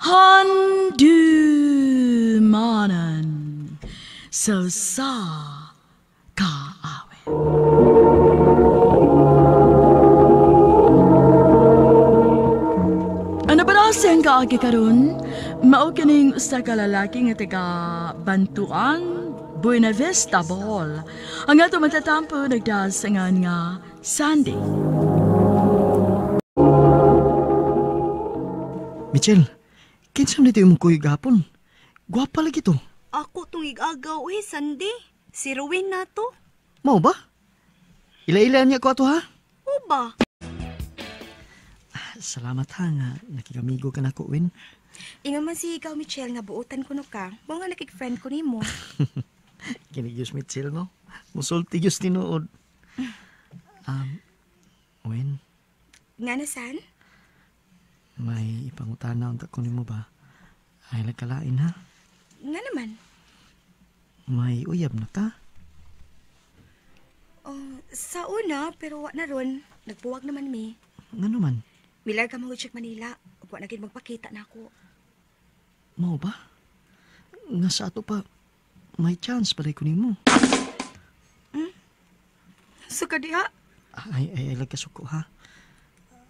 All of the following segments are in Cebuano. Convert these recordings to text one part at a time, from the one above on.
Handumanan sa usa ka awit. Ano ba na siyang kaagi karon? Mao kining usa ka lalaki nga taga Bantuan, Buena Vista, Bohol. Ang ato matatampo nagdasangan nga Sandy. Michelle, kinsa man dito imong kuy gahapon? Gwapa lagi to. Ako tong igagaw eh, Sandy. Si Rowena na to. Mao ba? Ila-ila niya ko ato ha? O ba? Salamat ha nga nakikamigo ka na ko, Win. Inga man si ikaw, Michelle, nga buotan ko no ka. Mao nga nakik-friend ko nimo. Kinigyos Michelle, no? Musulti gyud tinuod. Win? Nga na, San? May ipangutana unta ko nimo ba? Ay nagkalain ha? Nga naman. May uyab na ka? Oh, sa una, pero wa na ron. Nagbuwag naman mi. Nga naman? Milar ka mga check Manila. Wa na gid magpakita na ako. Mao ba? Nga sa ato pa, may chance palay ko nimo. Hmm? So ka diha? Ay, ay, ay, lagkasuko ha.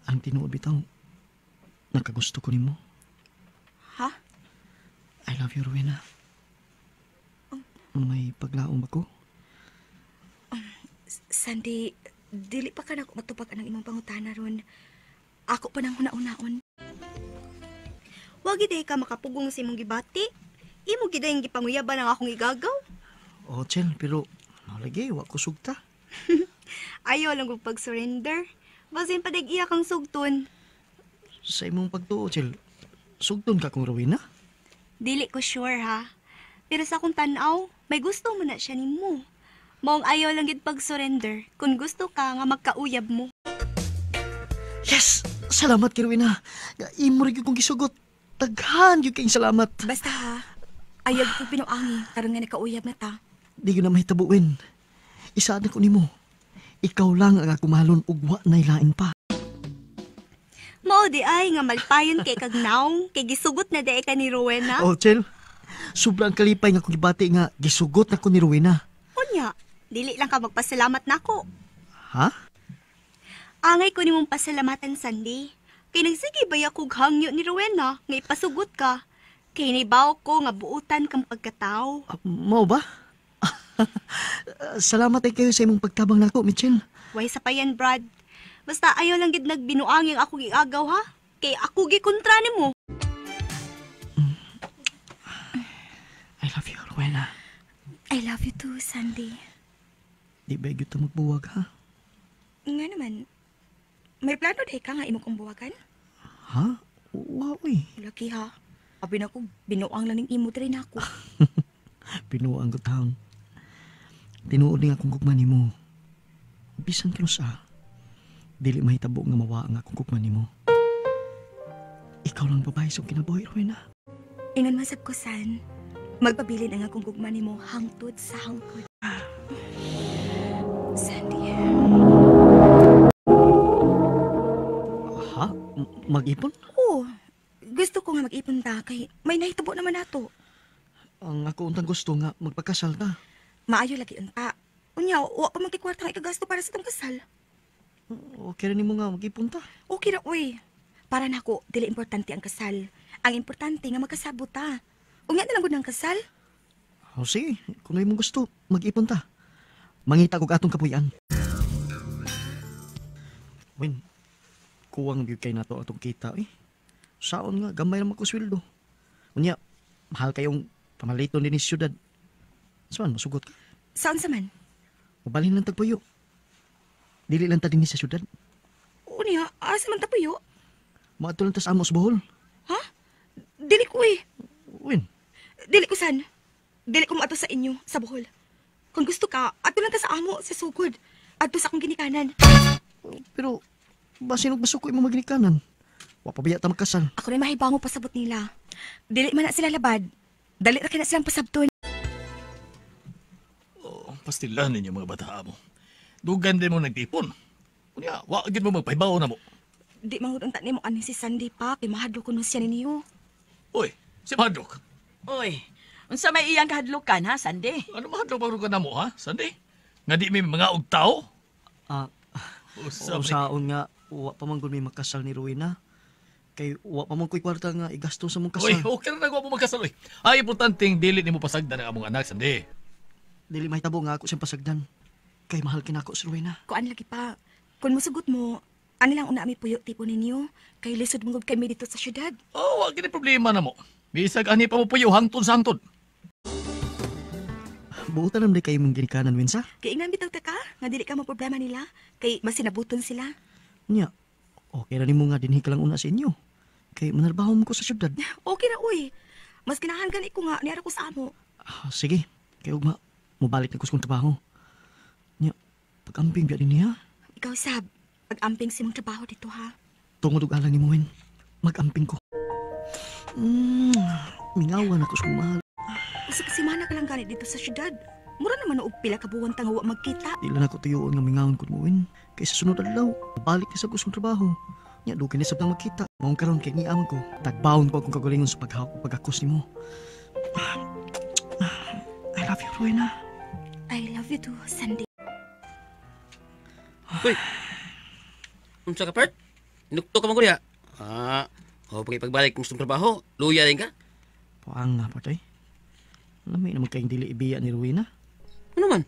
Ang tinuod bitaw, nakagusto ko nimo. Ha? I love you, Rowena. May paglaom ba ko? Sandy, dili pa ka na matupag ang imong pangutana ron. Ako pa nang huna-unaon. Wag gid ka makapugong sa imong gibati. Imo gid ang gipanguyaban ang akong igagaw. Oh, Chel, pero nalagi wa ko sugta. Ayaw lang kong pag-surrender. Basin padag iya kang sugton. Sa imong pagtuo, Chel, sugton ka kong Rowena? Dili ko sure ha. Pero sa akong tan-aw, may gusto mo na siya nimo. Maong ayaw lang gid pag-surrender kung gusto ka nga magkauyab mo. Yes! Salamat kay Rowena. Imo rin kong gisugot. Daghan gyud kayong salamat. Basta ha, ayaw ko pinuangi karon nga nakauyab na ta. Di gyud na mahitabuin. Isaad na ko nimo. Ikaw lang ang akong mahalon ug wa nay lain pa. Mao di ay nga malpayon kay kag naong kay gisugot na di ka ni Rowena. Oh, Chel. Sobrang kalipay nga kong gibati nga gisugot na ko ni Rowena. Unya, dili lang ka magpasalamat nako. Ha? Angay ko nimong pasalamatan, Sandy. Kay nagsige ba akong hangyo ni Rowena nga ipasugot ka. Kay nibaw ko nga buutan kang pagkatao. Mao ba? Salamat ay kayo sa imong pagtabang nako, Michelle. Way sa payan, Brad. Basta ayaw lang gid nagbinuang ang ako giagaw ha. Kay ako gikontra nimo. I love you, Rowena. I love you too, Sandy. Di ba gyud ta magbuwag ha? Nga naman. May plano day ka nga imo kong buwagan? Ha? Wow, eh. Laki ha. Abi na ko, binuang lang ning imo diri nako. Binuang ko taon. Tinuod ni akong gugma nimo. Bisan kinusa, dili mahitabo nga mawa ang akong gugma nimo. Ikaw lang babae sa kinabuhi, Rowena. Ingon man sab ko, San. Magpabilin ang akong gugma nimo hangtod sa hangtod. Sandy. Ha? Mag-ipon? Oo. Gusto ko nga mag-ipon ta kay may nahitabo naman nato. Ang ako untang gusto nga magpakasal ta. Maayo lagi unta. Unya, wa pa man kay kwarta nga ikagasto para sa tong kasal. Okay ra nimo nga mag-ipon ta. Okay ra oy. Para nako dili importante ang kasal. Ang importante nga magkasabot ta. Unya na lang gud ang kasal. O sige, kung imong gusto, mag-ipon ta. Mangita kog atong kapuy-an. Win, kuwang gyud kay nato atong kita eh. Saon nga gamay ra man ko sweldo. Unya, mahal kayong pamaliton dinhi sa syudad. Saan masugot ka? Saon sa man? Mabalhin lang tagpuyo. Dili lang ta dinhi sa syudad. Unya, asa man tapuyo? Moadto lang ta sa amo sa Bohol. Ha? Dili ko eh. Win. Dili ko san. Dili ko moadto sa inyo sa Bohol. Kung gusto ka, adto lang ta sa amo sa sugod. Adto sa akong ginikanan. Pero basin og masuko imong maginikanan. Wa pa biya ta magkasal. Ako rin mahibango pasabot nila. Dili man na sila labad. Dali ra kay na silang pasabton. Oh, pastilan ninyo mga bata mo. Dugan din mo nagtipon. Unya, wa gid mo magpahibaw na mo. Di man gud unta nimo ani si Sandy pa kay mahadlok kuno siya ninyo. Uy, si Mahadlok. Uy, unsa may iyang kahadlukan ha, Sandy? Ano mahadlok ba ka namo ha, Sandy? Nga di may mga og tao? Ah, Usa may- usaon nga wa pa man gud may makasal ni Rowena. Kay wa pa man ko'y kwarta nga igasto sa mong Uy, kasal. okay na nagawa mo magkasal. Uy. Ay, importanteng dili nimo pasagdan ang among anak, Sandy. Dili mahitabo nga ako siyang pasagdan. Kay mahal kinako si Rowena. Kuan lagi pa. Kung musugot mo, ano lang una mi puyo tipo ninyo? Kay lisod mong kami dito sa syudad. Oh, wa gini problema na mo. Bisag ani pa mo puyo hangtod sa hangtod. Buotan naman di kayo mong ginikanan, Winsa. Kay ingnan bitaw ta ka, nga dili ka mo problema nila. Kay mas sinabuton sila. Nya, okay ra nimo nga dinhi ka lang una sa inyo. Kay manarbaho mo ko sa syudad. Okay ra uy. Mas ganahan gani ko nga niara ko sa amo. Ah, sige, kay ugma, mobalik na ko sa kong trabaho. Nya, pag-amping biya din niya. Ikaw sab, pag-amping sa imong trabaho dito ha. Tungod og alang ni Win, mag-amping ko. Mingawan ako sa kong mahal. Usa ka semana ka lang gani dito sa syudad. Mura naman og pila ka buwan tang wa magkita. Di lang ako tuyuon nga mingawan ko mo, Win. Kay sa sunod adlaw, mobalik na sa ko sa kong trabaho. Nya, dugay na sab nang magkita. Maong karon kay ngiaman ko, tagbaon ko akong kagalingon sa paghawak ug pag-akos nimo. I love you, Rowena. I love you too, Sandy. Uy! Unsa ka, Pert? Inukto ka man ko diha. Ah, o pagbalik mo sa trabaho, luya rin ka. Puang nga, patay. Lami naman kayong dili ibiya ni Rowena. Ano man?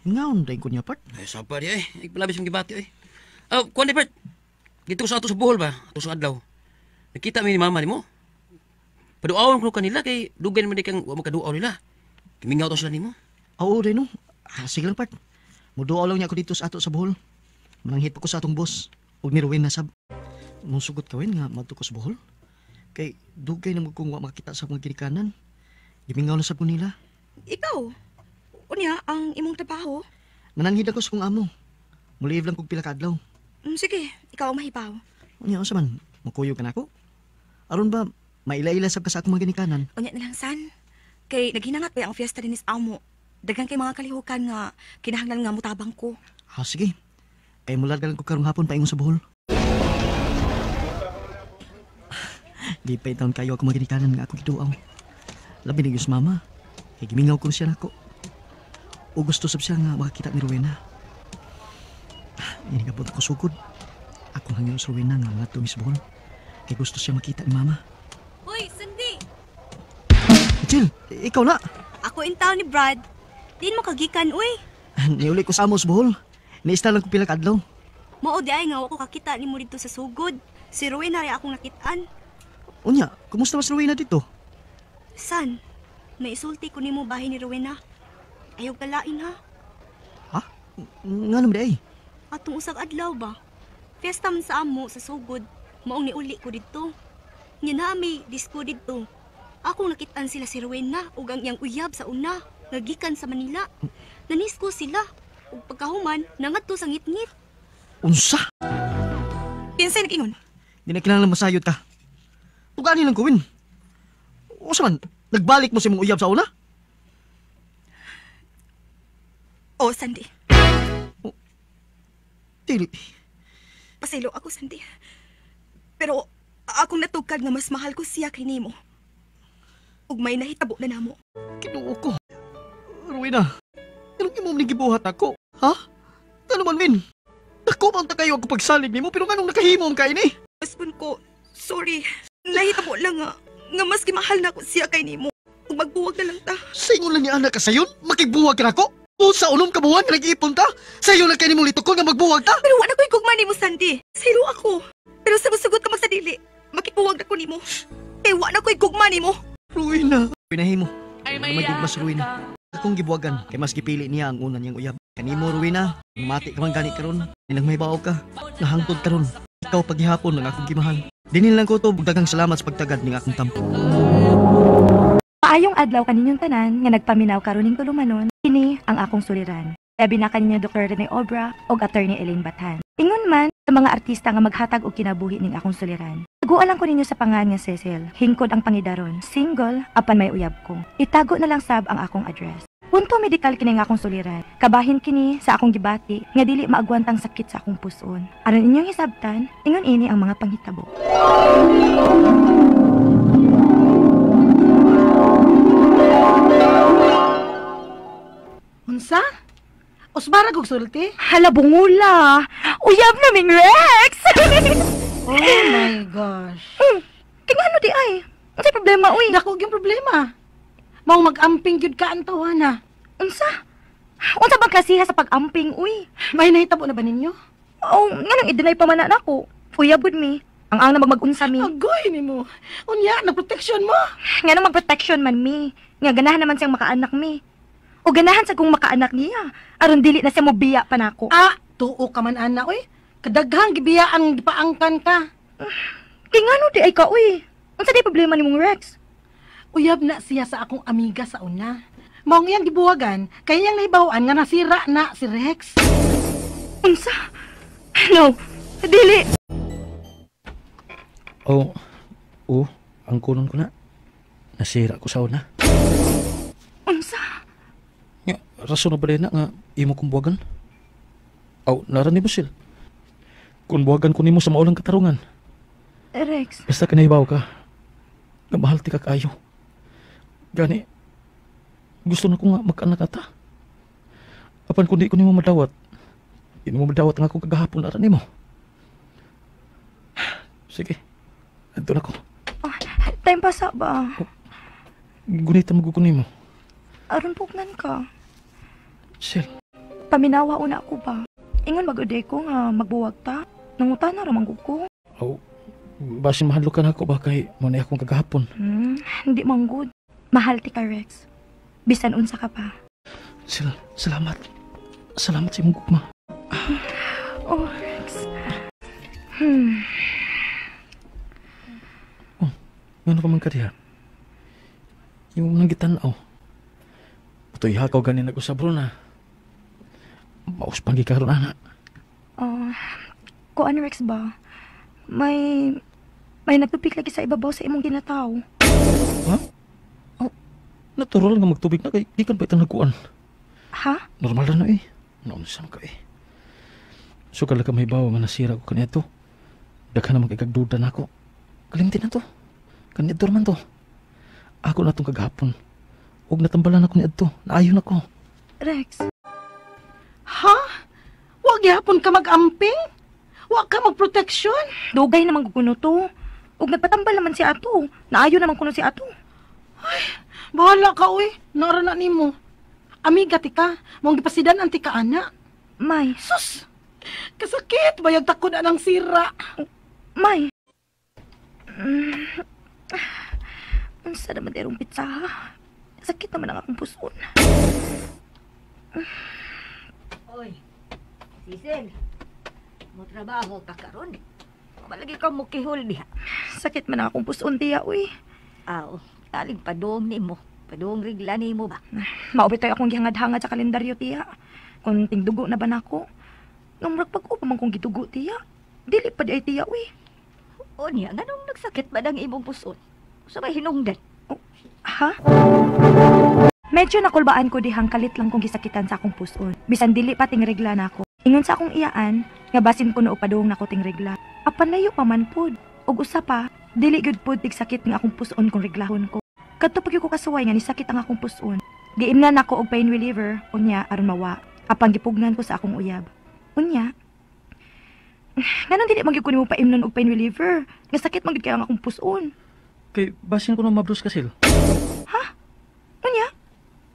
Mingaon dahil ko niya, part. Ay, sapa di ay. Palabis mong gibati ay. Ah, kuan di, Pert. Dito sa ato sa Bohol ba? Ato sa adlaw. Nakita mi ni mama nimo. Paduawon ko kanila kay dugay naman di kang wa makaduaw nila. Kimingaw to sila nimo. Oo, rin no. Ah, sige lang, part. Muduaw lang niya ako dito sa ato sa Bohol. Mananghit pa ko sa atong boss. Ug ni Rowena sab. Musugot ka, Win, nga madto ko sa Bohol. Kay dugay na mo kung wa makita sa mga ginikanan. Gimingaw na sab ko nila. Ikaw, unya ang imong trabaho. Mananghid ako sa kong amo. Mulive lang kog pila ka adlaw. Sige, ikaw ang mahibaw. Unya unsa man, mukuyog ka nako? Aron ba maila-ila sab ka sa akong mga ginikanan? Unya na lang san. Kay naghinangat pa ang fiesta dinis amo. Daghan kay mga kalihukan nga kinahanglan nga mutabang ko. Ah, sige. Kay mularga lang ko karong hapon paingon sa Bohol. Di pa taon kayo ako mga ginikanan nga ako giduaw. Labi na gyud sa mama. Kay gimingaw ko siya nako. O gusto sab siya nga makakita ni Rowena. Inigabot ako sugod. Akong hangyo sa Rowena nga mga tumis Bohol. Kay gusto siya makita ni mama. Uy, Sandy! Jill, ikaw na. Ako in town ni Brad. Diin mo kagikan, uy. Niuli ko sa amo sa Bohol. Niista lang ko pila ka adlaw. Mao di ay nga wa ko kakita nimo dito sa sugod. Si Rowena ray akong nakitaan. Unya, kumusta ba si Rowena dito? San? May isulti ko nimo bahin ni Rowena. Ayaw kalain ha. Ha? Nga naman di ay. Atong usag adlaw ba? Fiesta man sa amo sa sugod. Maong niuli ko didto. Nya na may disco didto. Akong nakitaan sila si Rowena ug ang iyang uyab sa una nga gikan sa Manila. Nanisko sila. Ug pagkahuman nangadto sa ngitngit. Unsa? Kinsay nag-ingon? Di na kinahanglan masayod ka. Tugani lang ko, Win. Unsa man, nagbalik mo sa imong uyab sa una? Oh, Sandy. Oh, dili. Pasaylo ako, Sandy. Pero akong natugkad nga mas mahal ko siya kay nimo. Ug may nahitabo na namo. Kinuo ko. Rowena, anong imong gibuhat ako? Ha? Ano man, Win? Dako man ta kayo ako pagsalig nimo pero nganong nakahimo ang kaini? Husband ko, sorry. Nahitabo lang nga mas gimahal na ako siya kay nimo. Ug magbuwag na lang ta. Sa ingon lang ni anak ka sayon, makigbuwag ka nako. O sa unom ka buwan nga nag-iipon ta? Sayo lang kay nimong litukon nga magbuwag ta? Pero wala ko'y gugma nimo, Sandy. Sayro ako. Pero sa musugot ka magsadili, makibuwag na ko nimo. Kay wala ko'y gugma nimo. Rowena. Pinahimo. Ay, may gugma si Rowena. Akong gibuwagan, kay mas gipili niya ang una niyang uyab. Kanimo, Rowena, mati ka man gani karon. Nilang may baog ka, nahangtod karon. Ikaw paghihapon ang akong gimahal. Dinin lang ko to, daghang salamat sa pagtagad ning akong tampo. Maayong adlaw kaninyong tanan nga nagpaminaw karon ning tulumanon, kini ang akong suliran. Labi na kaninyo Dr. Rene Obra og Attorney Elaine Bathan. Ingon man sa mga artista nga maghatag og kinabuhi ning akong suliran. Taguan lang ko ninyo sa pangan nga Cecil. Hingkod ang pangidaron. Single, apan may uyab ko. Itago na lang sab ang akong address. Punto medikal kini nga akong suliran. Kabahin kini sa akong gibati nga dili maagwantang sakit sa akong puson. Aron inyong hisabtan, ingon ini ang mga panghitabo. Basbara kog sulti. Hala bungula. Uyab na ming Rex. Oh my gosh. Kaya ano di ay? Unsay problema uy? Dako gyud problema. Mao mag-amping gyud ka ang tawana. Unsa? Unsa bang klasiha sa pag-amping uy? May nahitabo na ba ninyo? Oh, nganong i-deny pa man na nako? Uyab gud mi. Ang ang na magmagunsa mi. Agoy nimo. Unya, na protection mo. Nganong mag-protection man mi. Nga ganahan naman siyang makaanak mi. O ganahan sa kong makaanak niya. Aron dili na siya mobiya pa nako. Ah, tuo ka man ana uy. Kadaghang gibiyaan gipaangkan ka. Kay ngano di ay ka uy? Unsa di problema nimong Rex? Uyab na siya sa akong amiga sa una. Maong iyang gibuwagan, kay iyang nahibaw-an nga nasira na si Rex. Unsa? No, dili. Oh, oh, ang kunon ko na. Nasira ko sa una. Unsa? Nga, rason na ba na nga imo kong buwagan? Aw, naran ni Basil. Kung buwagan ko nimo sa maulang katarungan. Rex. Basta kinahibaw ka, nga mahal ti ka kaayo. Gani, gusto na ko nga magkaanak ata. Apan kung di ko nimo madawat, di nimo madawat nga akong kagahapon aran nimo. Sige, adto na ko. Oh, time pa sa ba? Oh, gunita magugo nimo. Aron pugnan ka. Sel. Paminawa una ako ba? Ingon mag-uday ko nga magbuwag ta. Nangutana ra man gud ko. Oh, basin mahadlok ka na ako ba kay mo na akong kagahapon. Hindi man gud. Mahal ti ka, Rex. Bisan unsa ka pa. Sel, salamat. Salamat sa imong gugma. Oh, Rex. Oh, ngano ka man ka diha? Yung nang gitan-aw. Putoy hakaw gani nag-usab ron na. Maus pang gikaron ana. Oh, kuan Rex ba? May nagtupik lagi sa ibabaw sa imong ginataw. Ha? Oh, natural nga magtubig na kay gikan pa itang nagkuan. Ha? Normal ra na eh. Naunsa man ka eh. So kala ka mahibaw nga nasira ko kaniadto. Daghan naman kay kagduda nako. Kalimti na to. Kaniadto man to. Ako na tong kagahapon. Og natambalan ako niadto. Naayon ako. Rex. Ha? Wa gihapon ka mag-amping? Wa ka mag-protection? Dugay naman kuno to. Og nagpatambal naman si ato. Naayon naman kuno si ato. Ay, bahala ka uy. Naara na nimo. Amiga ti ka. Mong gipasidan ang ti ka ana. May. Sus! Kasakit! Bayag takod na ng sira. May. Unsa naman derong pizza ha? Sakit naman ang akong puson. Oy, Cecil, mo trabaho ka karon. Malagi ka mo kihol diha. Sakit man ang akong puson tiya, uy. Aw, talig padung nimo. Padung rigla nimo ba? Maubit tayo akong gihangad-hangad sa kalendaryo tiya. Kung tingdugo na ba nako? Nung murag pag-o pa man kong gidugo tiya. Dili pa di ay tiya, uy. Unya, nganong nagsakit ba ng imong puson? Sa may hinungdan? Oh, ha? Medyo nakulbaan ko dihang kalit lang kong gisakitan sa akong puson. Bisan dili pa ting regla nako. Ingon sa akong iyaan, nga basin ko no padung nako ting regla. Apan layo pa man pud. Og usa pa, dili gyud pud tigsakit nga akong puson kung reglahon ko. Kadto pag ko kasuway nga nisakit ang akong puson. Giimnan nako og pain reliever, unya aron mawa. Apan gipugnan ko sa akong uyab. Unya, nganong dili man gyud ko nimo paimnon og pain reliever? Nga sakit man gyud kay ang akong puson. Kay basin ko na mabdos ka sil. Ha? Unya?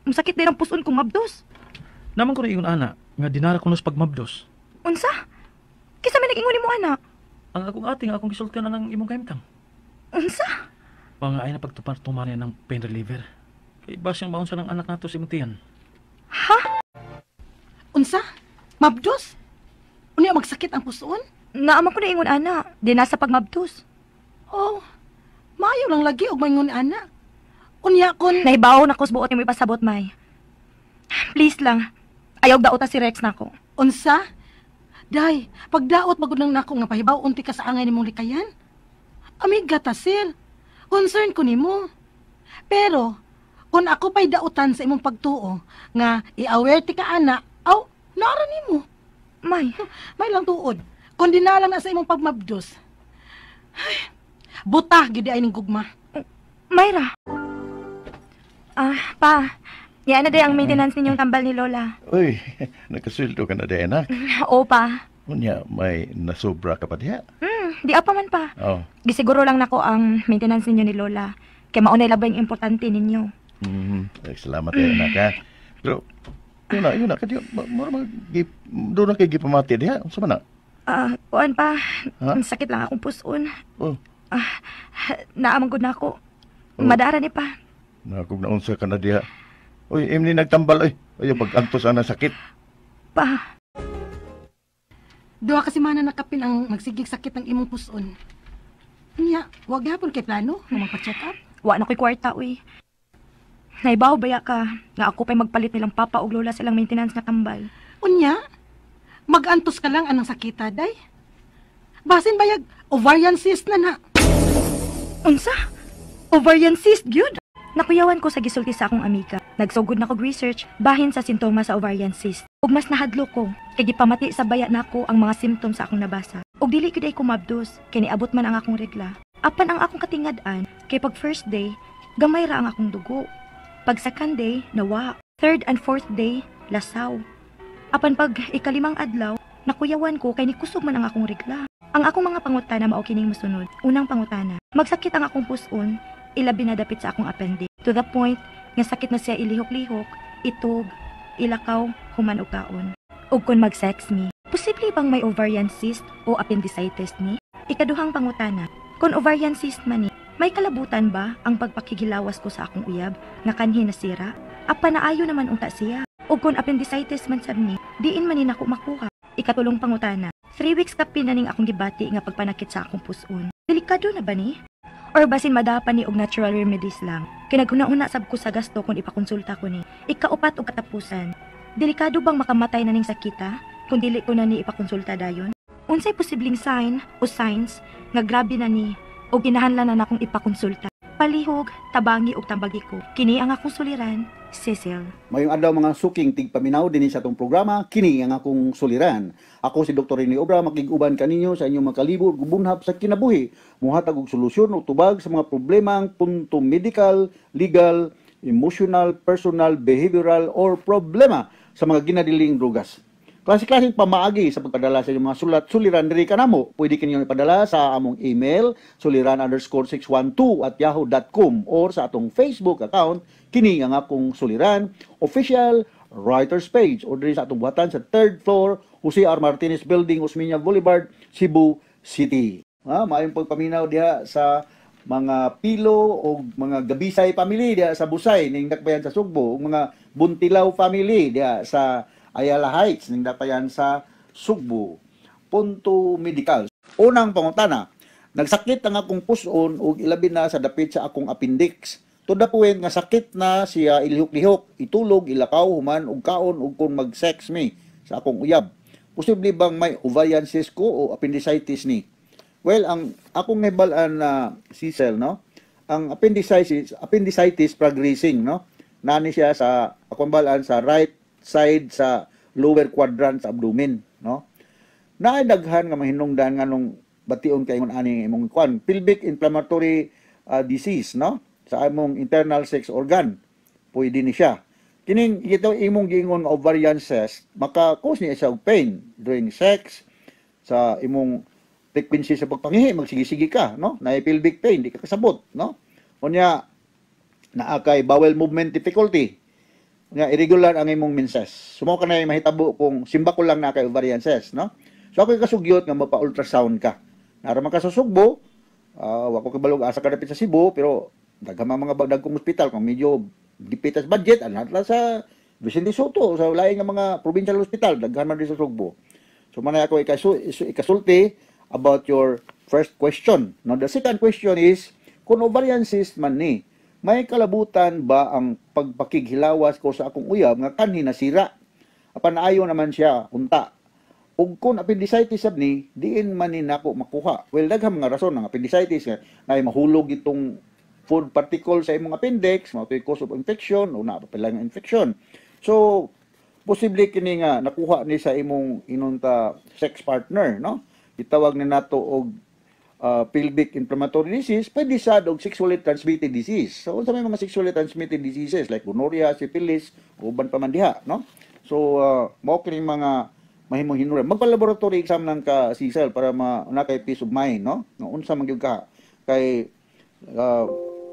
Masakit din ang puson kung mabdos. Naman ko na ingon ana nga dinara ko nos pagmabdos. Unsa? Kinsa may nag-ingon nimo ana? Ang akong ating akong gisultihan na ng imong kahimtang. Unsa? Mga ay na pagtupar-tumar niya ng pain reliever. Kay basin maunsa ng anak nato sa imong tiyan. Ha? Unsa? Mabdos? Unya magsakit ang puson? Naaman ko na ingon ana, di nasa pagmabdos. Oh, maayo lang lagi og maingon ana. Unya kon nahibaw na ko sa buot nimo ipasabot, May. Please lang. Ayaw daot si Rex nako. Unsa? Day, pagdaot magud nang nako nga pahibaw unti ka sa angay nimong likayan. Amiga ta sir. Concern ko nimo. Pero kun ako pay dautan sa imong pagtuo nga i-aware ti ka ana, aw naara nimo. May, may lang tuod. Kun dinalang na sa imong pagmabdos. Ay, buta gid ay ning gugma. Mayra. Ah, pa. Yan na day ang maintenance ninyong tambal ni Lola. Uy, nakasweldo ka na di, anak. Oo pa. Unya, may nasobra ka pa diha. Di apa man pa. Oh. Gisiguro lang nako ang maintenance ninyo ni Lola. Kay maunay labing importante ninyo. Ay, salamat eh, anak ha. Pero, yun na, kaya, doon na kay gipamati diha. Unsa man na? Ah, kuan pa. Ha? Ang sakit lang akong puson. Oh. Ah, naamang gud na ako. Oh. Madara ni pa. Nakog na unsa ka na diha. Uy, imni nagtambal, oy. Ay, pag-antos ang sakit. Pa. 2 ka semana na kapin ang magsigig sakit ng imong puson. Nya, wag gihapon kay plano nga magpa-check up. Wa na ko'y kwarta, uy. Naibaw baya ka nga ako pa'y magpalit nilang papa og lola silang maintenance nga tambal. Unya, mag-antos ka lang anang sakita, day. Basin bayag, ovarian cyst na na. Unsa? Ovarian cyst, gyud? Nakuyawan ko sa gisulti sa akong amiga. Nagsugod na kog research bahin sa sintomas sa ovarian cyst. Ug mas nahadlo ko kay gipamati sa baya nako ang mga symptoms sa akong nabasa. Ug dili gyud ay kumabdos kay niabot man ang akong regla. Apan ang akong katingad-an kay pag first day gamay ra ang akong dugo. Pag second day nawa. Third and fourth day lasaw. Apan pag ikalimang adlaw nakuyawan ko kay nikusog man ang akong regla. Ang akong mga pangutana mao kining mosunod. Unang pangutana, magsakit ang akong puson ilabi na dapit sa akong appendix. To the point nga sakit na siya ilihok-lihok, itog, ilakaw, human og kaon. Ug kun mag-sex me, posible bang may ovarian cyst o appendicitis ni? Ikaduhang pangutana, kung ovarian cyst man ni, may kalabutan ba ang pagpakigilawas ko sa akong uyab nga kanhi nasira? Apan naayo naman unta siya. Ug kung appendicitis man sab ni, diin man ni nako makuha. Ikatulong pangutana, 3 weeks kapin na ning akong gibati nga pagpanakit sa akong puson. Delikado na ba ni? Or basin madapa ni og natural remedies lang. Kay naghuna-huna sab ko sa gasto kung ipakonsulta ko ni. Ikaupat og katapusan. Delikado bang makamatay na ning sakita kung dili ko na ni ipakonsulta dayon? Unsay posibleng sign o signs nga grabe na ni o kinahanglan na nakong ipakonsulta? Palihog, tabangi og tambagi ko. Kini ang akong suliran, Cecil. Mayong adlaw mga suking tigpaminaw dinhi sa atong programa, kini ang akong suliran. Ako si Dr. Rene Obra, makig-uban kaninyo sa inyong makalibot gubunhap sa kinabuhi. Muhatag og solusyon o tubag sa mga problemang punto medical, legal, emotional, personal, behavioral or problema sa mga ginadiling drugas. Klase-klaseng pamaagi sa pagpadala sa inyong mga sulat suliran diri kanamo. Pwede kinyo ipadala sa among email suliran_612@yahoo.com or sa atong Facebook account kini ang akong suliran official writers page or diri sa atong buhatan sa 3rd floor Jose R. Martinez Building, Osmeña Boulevard, Cebu City. Ha, maayong pagpaminaw diha sa mga Pilo o mga Gabisay family diha sa Busay ning dakbayan sa Sugbo, ug mga Buntilaw family diha sa Ayala Heights ning dakbayan sa Sugbo. Punto medical. Unang pangutana, nagsakit ang akong puson ug ilabi na sa dapit sa akong appendix. To the point nga sakit na siya ilihok-lihok, itulog, ilakaw, human ug kaon ug kung mag-sex me sa akong uyab. Posible bang may ovarian cyst ko o appendicitis ni? Well, ang akong nahibal-an na Cecil, no? Ang appendicitis progressing, no? Nani siya sa akong balaan sa right side sa lower quadrant sa abdomen, no? Naay daghan nga mahinungdan nga nung bation kay ingon ani imong kwan, pelvic inflammatory disease, no? Sa imong internal sex organ. Pwede ni siya. Kining ito imong giingon nga ovarian cyst, maka-cause niya siya og pain during sex, sa imong frequency sa pagpangihi, magsige-sige ka, no? Naay pelvic pain, di ka kasabot, no? Unya naa kay bowel movement difficulty. Unya irregular ang imong menses. Sumo ka na mahitabo kung simba ko lang naa kay ovarian cyst, no? So ako kasugyot nga mapa-ultrasound ka. Nara man ka sa Sugbo, wa ko kabalog asa ka dapit sa Cebu, pero daghan man mga dagkong ospital kung medyo gipit sa budget, anat lang sa Vicente Soto, sa laing nga mga provincial hospital, daghan man din sa Sugbo. So manay ako ikasulti about your first question. Now, the second question is, kung ovarian cyst man ni, may kalabutan ba ang pagpakighilawas ko sa akong uyab nga kanhi nasira? Apan naayo naman siya, unta. Ug kung appendicitis sab ni, diin man ni nako makuha. Well, daghang mga rason ang appendicitis nga nay mahulog itong food particle sa imong appendix, mao to'y cause of infection o naa pa pala nga infection. So, posible kini nga nakuha ni sa imong inunta sex partner, no? Gitawag ni nato og pelvic inflammatory disease, pwede sad og sexually transmitted disease. So unsa may mga sexually transmitted diseases like gonorrhea, syphilis, uban pa man diha, no? So mao kini mga mahimong hinuran. Magpa-laboratory exam lang ka, Cecil, para ma na kay peace of mind, no? Nga unsa man gyud ka kay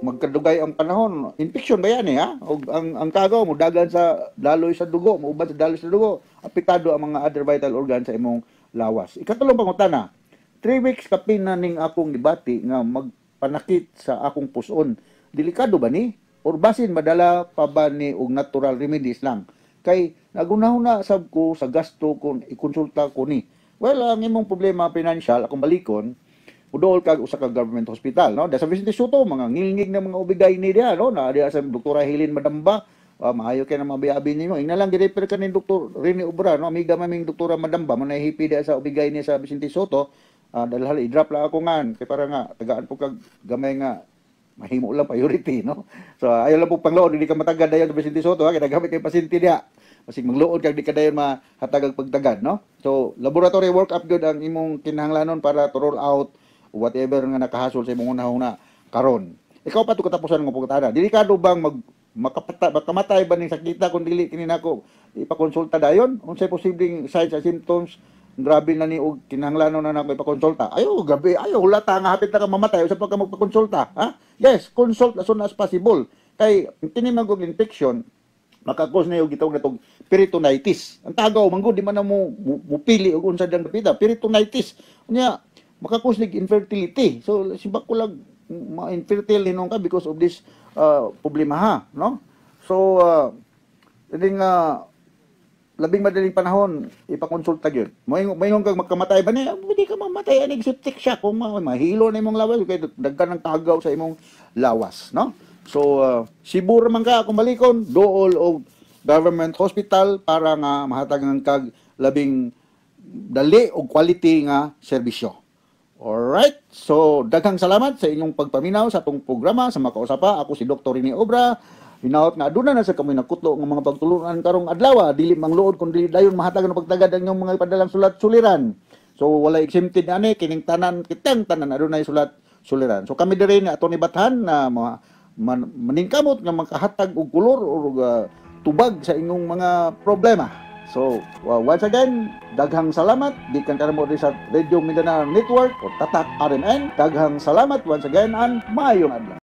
magkadugay ang panahon, infection ba yan eh, ha? Og ang tagaw mo dagan sa daloy sa dugo, mauban sa daloy sa dugo, apektado ang mga other vital organs sa imong lawas. Ikatulong pangutana, 3 weeks kapin na ning akong gibati nga magpanakit sa akong puson. Delikado ba ni? Or basin madala pa ba ni og natural remedies lang? Kay nagunahuna sab ko sa gasto kung ikonsulta ko ni. Well, ang imong problema financial, akong balikon, udool kag usa ka government hospital, no? Sa Vicente Soto, mga ngilngig na mga ubigay ni diha, no? Na diha sa Doktora Helen Madamba, maayo kay na mabiabi nimo. Ingna lang gi-refer ka ni Dr. Rene Obra, no? Amiga maming Doktora Madamba, mo nahipi diha sa ubigay niya sa Vicente Soto. Dalhal i-drop lang ako ngan kay para nga tagaan po kag gamay nga mahimo lang priority, no? So ayaw lang po pangluod, hindi ka matagad dayon sa Vicente Soto, ha, kay nagamit kay pasyente diha. Basig mangluod kag di ka dayon mahatag og pagtagad, no? So laboratory work up gyud ang imong kinahanglanon para to roll out whatever nga nakahasol sa imong hunahuna karon. Ikaw pa to katapusan ng pangutana. Delikado bang makamatay ba ning sakita kung dili kini nako ipakonsulta dayon? Unsay posibleng signs and symptoms? Grabe na ni og kinahanglanon na nako ipakonsulta. Ayo, grabe, ayo hulata nga hapit na ka mamatay usa pa ka magpakonsulta, ha? Yes, consult as soon as possible. Kay kini man og infection makakos na yung gitawag natong peritonitis. Ang tagaw man gud di man na mo mupili og unsa dang dapita, peritonitis. Unya makakos nig infertility. So sibak ko lang ma-infertile hinong ka because of this problema, ha, no? So nga labing madaling panahon ipakonsulta gyud. Moingon kag magkamatay ba niya? Hindi ka mamatay ani septic shock kung mahilo na imong lawas kay daghan ng tagaw sa imong lawas, no? So Cebu ra man ka kung balikon, dool og government hospital para nga mahatagan kag labing dali og quality nga serbisyo. Alright, so daghang salamat sa inyong pagpaminaw sa atong programa sa Makausapa. Ako si Dr. Rene Obra. Hinaot nga aduna na sa kamoy nagkutlo ng mga pagtulunan karong adlaw. Dili mangluod kun dili dayon mahatagan og pagtagad ang inyong mga padalang sulat suliran. So wala exempted ani kining tanan, kitang tanan adunay sulat suliran. So kami diri ni Atty. Bathan na maningkamot nga makahatag og kolor o tubag sa inyong mga problema. So, once again, daghang salamat. Gikan kanamo diri sa Radio Mindanao Network o Tatak RMN. Daghang salamat once again and maayong adlaw.